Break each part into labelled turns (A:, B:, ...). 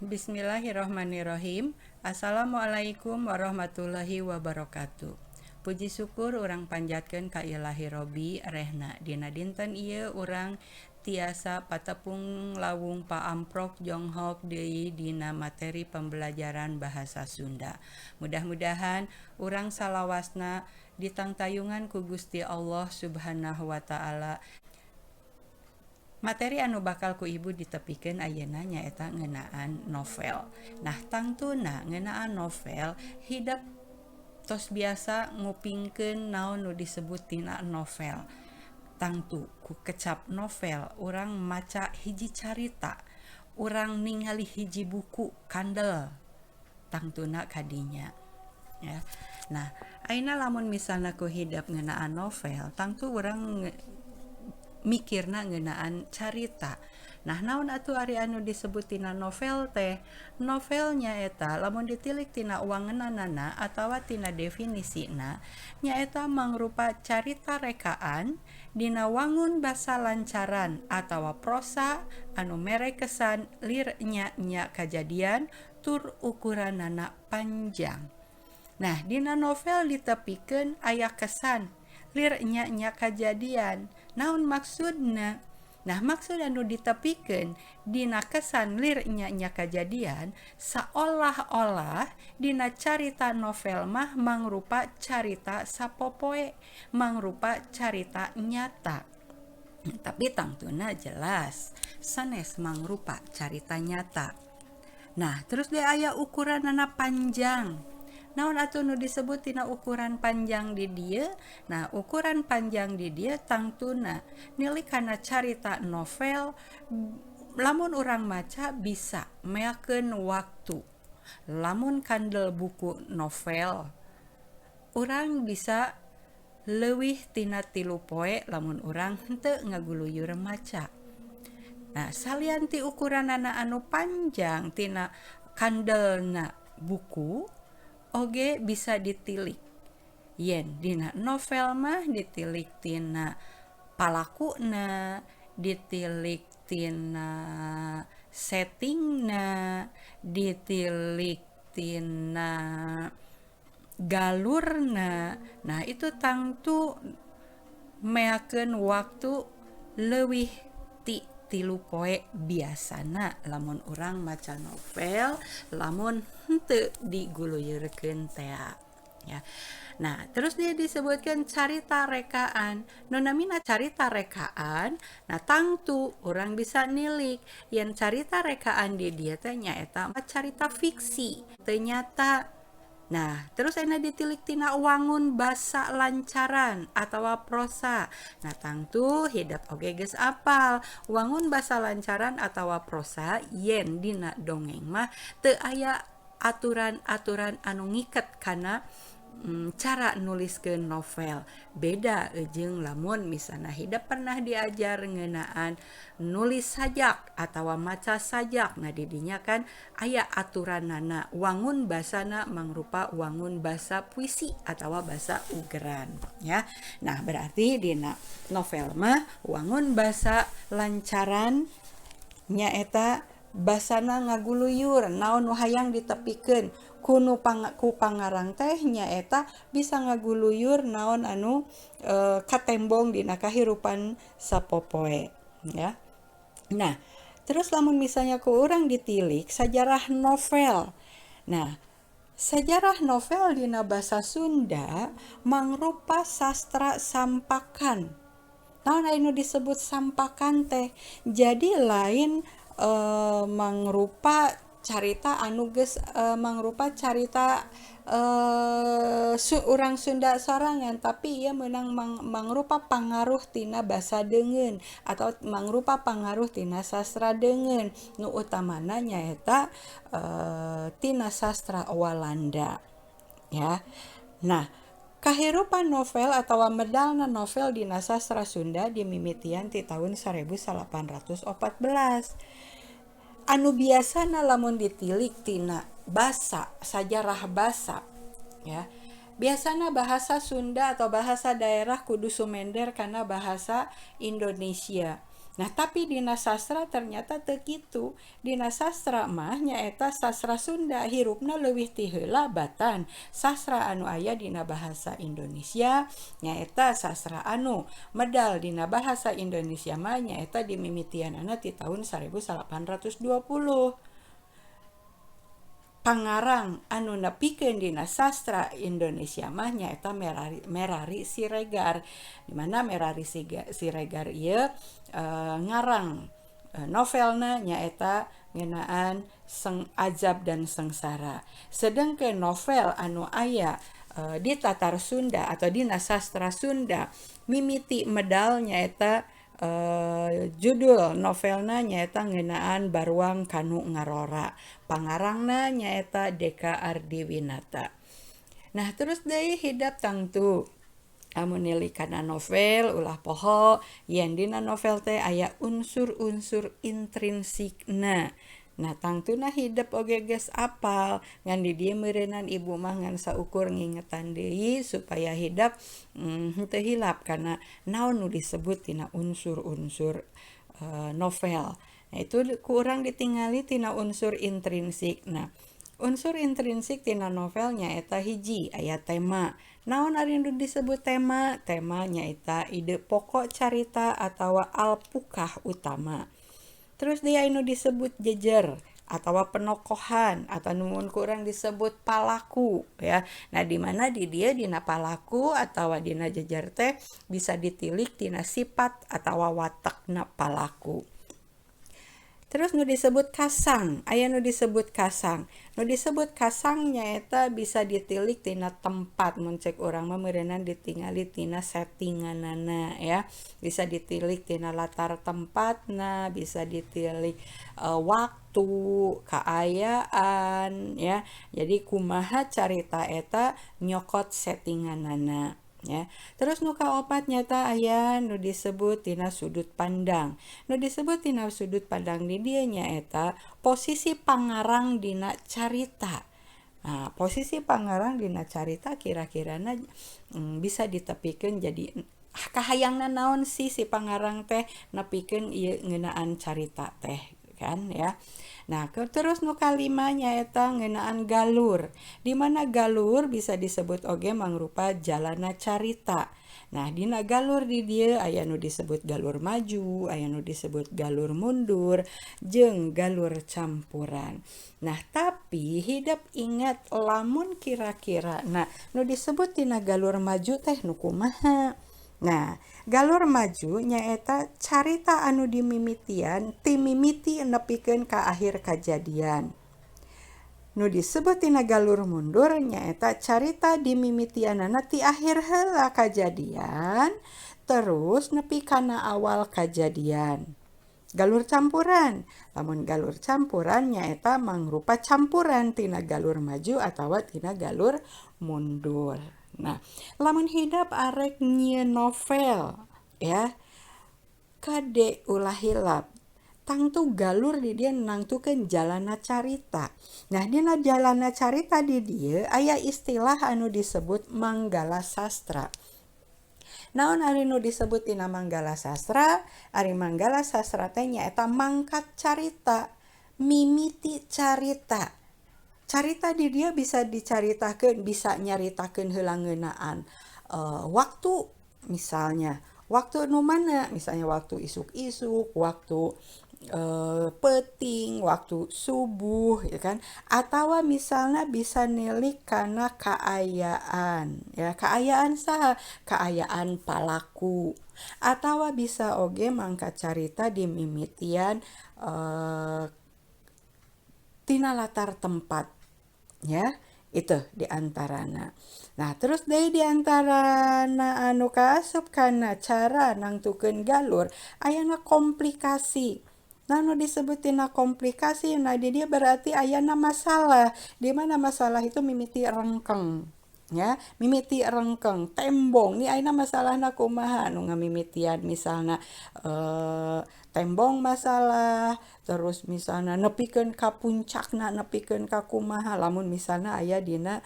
A: Bismillahirrohmanirrohim. Assalamualaikum warahmatullahi wabarakatuh. Puji syukur urang panjatkeun ka Ilahi Robbi rehna dina dinten ieu urang tiasa patepung lawung paamprok jonghok deui dina materi pembelajaran bahasa Sunda. Mudah-mudahan urang salawasna ditangtayungan ku Gusti Allah Subhanahu wa Ta'ala. Materi anu bakal ku Ibu ditepikeun ayeuna nyaeta ngeunaan novel. Nah, tangtuna ngeunaan novel, hidep tos biasa ngupingkeun naon nu disebut tina novel. Tangtu ku kecap novel urang maca hiji carita, urang ningali hiji buku kandel, tangtuna kadinya ya. Nah, ayeuna lamun misalna ku hidep ngeunaan novel, tangtu urang mikirna ngeunaan carita. Nah, naon atuh ari anu disebut tina novel teh? Novel nyaeta lamun ditilik tina wangenanana atawa tina definisina, nyaeta mangrupa carita rekaan dina wangun basa lancaran atawa prosa anu mere kesan lir nya-nya kajadian tur ukuranana panjang. Nah, dina novel ditepikeun aya kesan lir nya-nya kajadian. Naon maksudna? Nah, maksud anu ditepikeun dina kesan lir nya-nya kajadian, saolah-olah dina carita novel mah mangrupa carita sapopoe, mangrupa carita nyata. Tapi tangtuna jelas sanes mangrupa carita nyata. Nah, terus dia aya ukuranana panjang. Naon atuh nu disebut tina ukuran panjang di dieu? Nah, ukuran panjang di dieu tangtuna nilik kana carita novel, lamun urang maca bisa meakeun waktu. Lamun kandel buku novel, urang bisa leuwih tina 3 poe lamun urang henteu ngaguluyur maca. Nah, salian ti ukuranana anu panjang tina kandelna buku, oge bisa ditilik yen dina novel mah ditilik tina palakuna, ditilik tina settingna, ditilik tina galurna. Nah, itu tangtu meakeun waktu leuwih ti 3 poe biasana lamun urang maca novel, lamun henteu diguluyurkeun tea ya. Nah, terus dia disebutkan carita rekaan. Nu namina carita rekaan, nah, tangtu urang bisa nilik yang carita rekaan di dieu teh nyaeta carita fiksi, teu nyata. Nah, terus ayeuna ditilik tina wangun basa lancaran atau prosa. Nah, tangtu hidep oge geus apal wangun basa lancaran atau prosa, yen dina dongeng mah teu aya aturan-aturan anu ngiket kana cara nuliskeun novel. Beda jeung lamun misalna hidep pernah diajar ngeunaan nulis sajak atau maca sajak. Nah, didinya kan aya aturanana, wangun basana mangrupa wangun basa puisi atau basa ugeran ya. Nah, berarti dina novel mah wangun basa lancaran nyaeta basana ngaguluyur. Naon nu hayang ditepikeun ku pangarang teh nyaeta bisa ngaguluyur naon anu katembong dina kahirupan sapopoe ya. Nah, terus lamun misalnya ku urang ditilik sajarah novel. Nah, sajarah novel dina basa Sunda mangrupa sastra sampakan. Naon anu disebut sampakan teh? Jadi lain mangrupa carita anu geus mangrupa carita urang Sunda sorangan, tapi ieu meunang mangrupa pangaruh tina basa deungeun atau mangrupa pangaruh tina sastra deungeun, nu utamana nyaeta tina sastra Walanda ya. Nah, kahirupan novel atau medalna novel dina sastra Sunda dimimitian ti tahun 1814, anu biasana lamun ditilik tina basa, sajarah basa ya, biasana bahasa Sunda atau bahasa daerah kudu sumender karena bahasa Indonesia. Nah, tapi dina sastra ternyata teu kitu. Dina sastra mah nyaeta sastra Sunda hirupna leuwih ti heula batan sastra anu aya dina bahasa Indonesia, nyaeta sastra anu medal dina bahasa Indonesia mah nyaeta dimimitianana ti tahun 1820. Pangarang anu nepikeun dina sastra Indonesia mah nyaeta Merari Siregar, dimana Merari Siregar ieu ngarang novelna nyaeta ngeunaan Azab dan Sengsara. Sedangkan novel anu aya di Tatar Sunda atau dina sastra Sunda mimiti medal nyaeta judul novelna nyaeta ngeunaan Baruang Kanu Ngarora, pangarangna nyaeta Deka Ardiwinata. Nah, terus deui hidep tangtu amun nilik kana novel ulah poho yen dina novel teh aya unsur-unsur intrinsikna. Nah, tangtuna hidep oge geus apal, ngan di dieu meureunan ibu mah ngan saukur ngingetan deui supaya hidep henteu hilap kana naon nu disebut tina unsur-unsur novel. Nah, itu ku urang ditingali tina unsur intrinsik. Nah, unsur intrinsik tina novel nyaeta hiji aya tema. Naon ari nu disebut tema? Tema nyaeta ide pokok carita atawa alpukah utama. Terus deui anu disebut jejer atawa penokohan atau nu mun ku urang disebut palaku ya. Nah, di mana di dieu dina palaku atawa dina jejer teh bisa ditilik tina sifat atawa watekna palaku. Terus nu disebut kasang, aya nu disebut kasang. Nu disebut kasang nyaeta bisa ditilik tina tempat, mun cek urang mah meureunan ditingali tina settinganana ya. Bisa ditilik tina latar tempatna, bisa ditilik waktu, kaayaan ya. Jadi kumaha carita eta nyokot settinganana ya. Terus nu kaopat nyata aya nu disebut tina sudut pandang. Nu disebut tina sudut pandang di dieu nyaeta posisi pangarang dina carita. Nah, posisi pangarang dina carita kira-kirana bisa ditepikeun jadi kahayangna naon sih si pangarang teh nepikeun ieu ngeunaan carita teh kan ya. Nah, terus nu kalima nyaeta ngeunaan galur, di mana galur bisa disebut oge mangrupa jalana carita. Nah, dina galur di dieu aya nu disebut galur maju, aya nu disebut galur mundur, jeung galur campuran. Nah, tapi hidep ingat lamun kira-kira nah nu disebut tina galur maju teh nu kumaha? Nah, galur maju nyaeta carita anu dimimitian ti mimiti nepikeun ka akhir kajadian. Nu disebut tina galur mundur nyaeta carita dimimitianana ti akhir heula kajadian terus nepi kana awal kajadian. Galur campuran, lamun galur campuran nyaeta mangrupa campuran tina galur maju atawa tina galur mundur. Nah, lamun hidep arek nyieun novel ya, kade ulah hilap. Tangtu galur di dieu nangtukeun jalana carita. Nah, dina jalana carita di dieu aya istilah anu disebut manggala sastra. Naon ari nu disebut tina manggala sastra? Ari manggala sastra teh nyaeta mangkat carita, mimiti carita. Carita di dieu bisa dicaritakeun, bisa nyaritakeun heula ngeunaan waktu misalnya. Waktu nu mana? Misalnya waktu isuk-isuk, waktu peuting, waktu subuh ya kan, atawa misalnya bisa nilik kana kaayaan ya, kaayaan saha? Kaayaan palaku. Atawa bisa oge mangkat carita dimimitian tina latar tempat ya, itu diantarana. Nah, terus deui diantarana anu kaasup kana cara nangtukeun galur ayana komplikasi. Nah, nu disebut tina komplikasi, nah di dieu berarti ayana masalah, di mana masalah itu mimiti rengkeng ya, mimiti rengkeng, tembong. Ni ayeuna masalahna kumaha nu ngamimitian misalna tembong masalah, terus misalna nepikeun ka puncakna, nepikeun ka kumaha, lamun misalna aya dina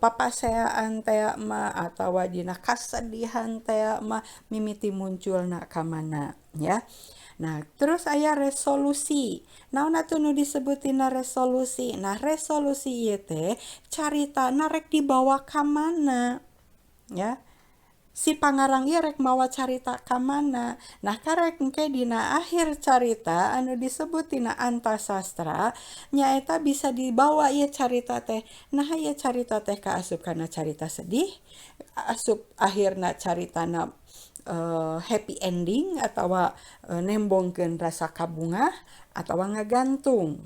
A: papaseaan tea mah atawa dina kasedihan tea mah mimiti munculna ka mana ya. Nah, terus aya resolusi. Naon atuh nu disebut tina resolusi? Nah, resolusi ieu teh caritana rek dibawa ka mana ya, si pangarang ieu rek mawa carita ka mana. Nah, karek engke dina akhir carita anu disebut tina antasastra nyaeta bisa dibawa ieu carita teh. Nah, ieu carita teh kaasup kana carita sedih, asup akhirna caritana happy ending atawa nembongkeun rasa kabungah atawa ngagantung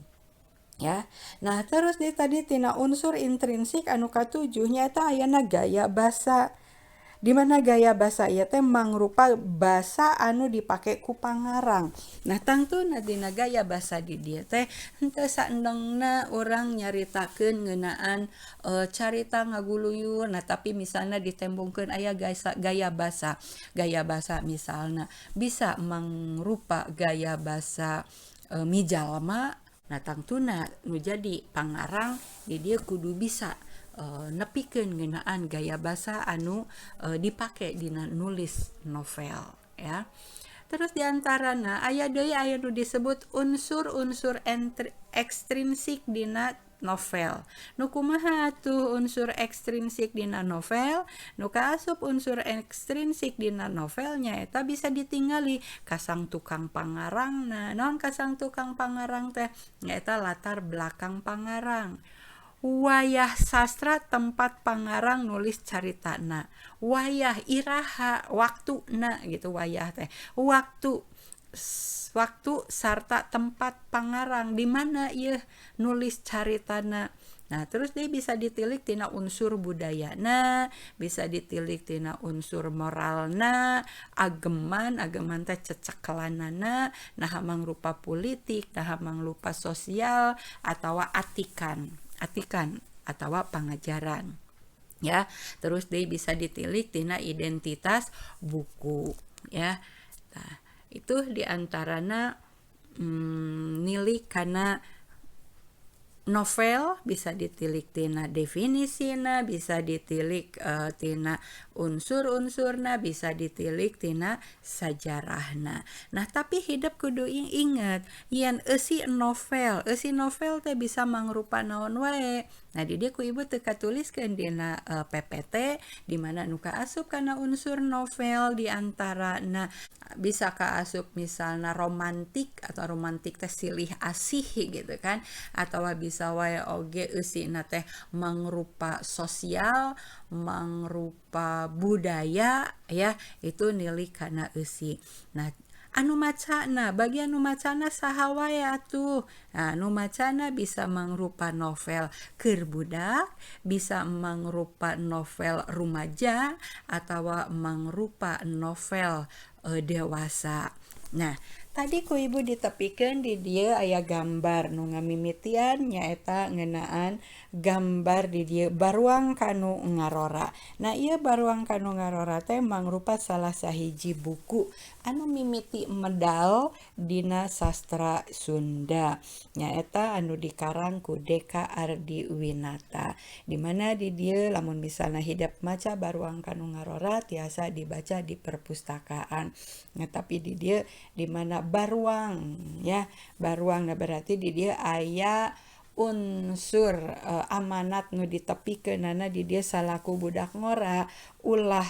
A: ya. Nah, terus di tadi tina unsur intrinsik anu katujuh nyaeta ayana gaya basa, dimana gaya basa ieu teh mangrupa basa anu dipake ku pangarang. Nah, tangtuna dina gaya basa di dieu teh henteu saendengna urang nyaritakeun ngeunaan carita ngaguluyur. Nah, tapi misalna ditembongkeun aya gaya basa. Gaya basa misalna bisa mangrupa gaya basa mijalma. Nah, tangtuna nu jadi pangarang di dieu kudu bisa nepikeun ngeunaan gaya basa anu dipake dina nulis novel ya. Terus diantarana aya deui, aya nu disebut unsur-unsur ekstrinsik dina novel. Nu kumaha atuh unsur ekstrinsik dina novel? Nu kaasup unsur ekstrinsik dina novel nyaeta bisa ditingali kasang tukang pangarangna. Naon kasang tukang pangarang teh? Nyaeta latar belakang pangarang, wayah sastra tempat pangarang nulis caritana, wayah iraha waktuna gitu, wayah teh waktu, waktu sarta tempat pangarang di mana ieu nulis caritana. Nah, terus dia bisa ditilik tina unsur budayana, bisa ditilik tina unsur moralna, ageman, ageman teh cecekelanana, nah mangrupa politik, nah mangrupa sosial atau atikan, atikan atau pangajaran ya. Terus dia bisa ditilik tina identitas buku ya. Nah, itu diantarana nilik karena novel bisa ditilik tina definisina, bisa ditilik tina unsur-unsurna, bisa ditilik tina sajarahna. Nah, tapi hidep kudu inget yen eusi novel teh bisa mangrupa naon wae. Nah, di dieu ku ibu teu katuliskeun dina PPT di mana nu kaasup kana unsur novel diantarana bisa kaasup misalna romantik, atau romantik teh silih asih gitu kan, atau bisa wae oge eusina teh mangrupa sosial, mangrupa budaya ya, itu nilik kana eusi. Nah, anu macana, bagian nu macana saha wae atuh? Nah, anu macana bisa mangrupa novel keur budak, bisa mangrupa novel rumaja, atau mangrupa novel dewasa. Nah, tadi ku ibu ditepikeun di dieu aya gambar nu ngamimitian nyaeta ngeunaan gambar di dieu Baruang Kanu Ngarora. Nah, ieu Baruang Kanu Ngarora teh mangrupa salah sahiji buku anu mimiti medal dina sastra Sunda, nyaeta anu dikarang ku Deka Ardiwinata, dimana di dieu lamun misalna hidep maca Baruang Kanu Ngarora tiasa dibaca di perpustakaan. Nah, tapi di dieu dimana baruang ya, baruang, nah berarti di dieu aya unsur amanat nu ditepikeunana di dieu salaku budak ngora ulah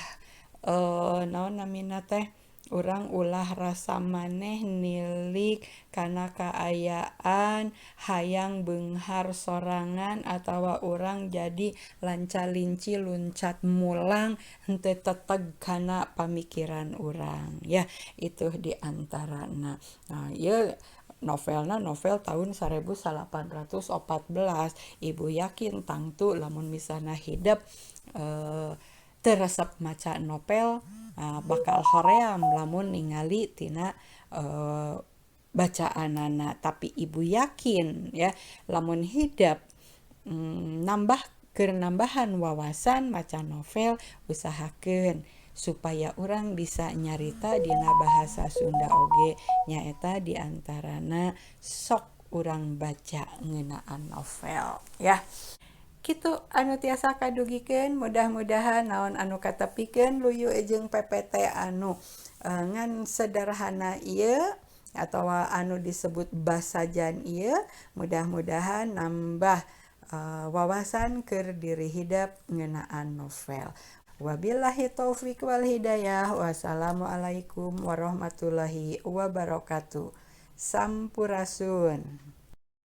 A: naon namina teh, urang ulah rasa maneh nilik kana kaayaan hayang beunghar sorangan atawa urang jadi lanca linci luncat mulang, henteu teteg kana pamikiran urang ya. Itu diantarana. Nah, ieu novelna novel tahun 1814. Ibu yakin tangtu lamun misalna hidep teu resep maca novel bakal hoream lamun ningali tina bacaanana. Tapi ibu yakin ya, lamun hidep nambah keur nambahan wawasan maca novel, usahakeun supaya urang bisa nyarita dina bahasa Sunda oge, nyaeta diantarana sok urang baca ngeunaan novel ya. Kitu anu tiasa kadugikeun, mudah-mudahan naon anu katepikeun luyu jeung PPT anu ngan sederhana ieu. Atau anu disebut basajan ieu mudah-mudahan nambah wawasan keur diri hidep ngeunaan novel. Wabillahi taufik wal hidayah. Wassalamualaikum warahmatullahi wabarakatuh. Sampurasun.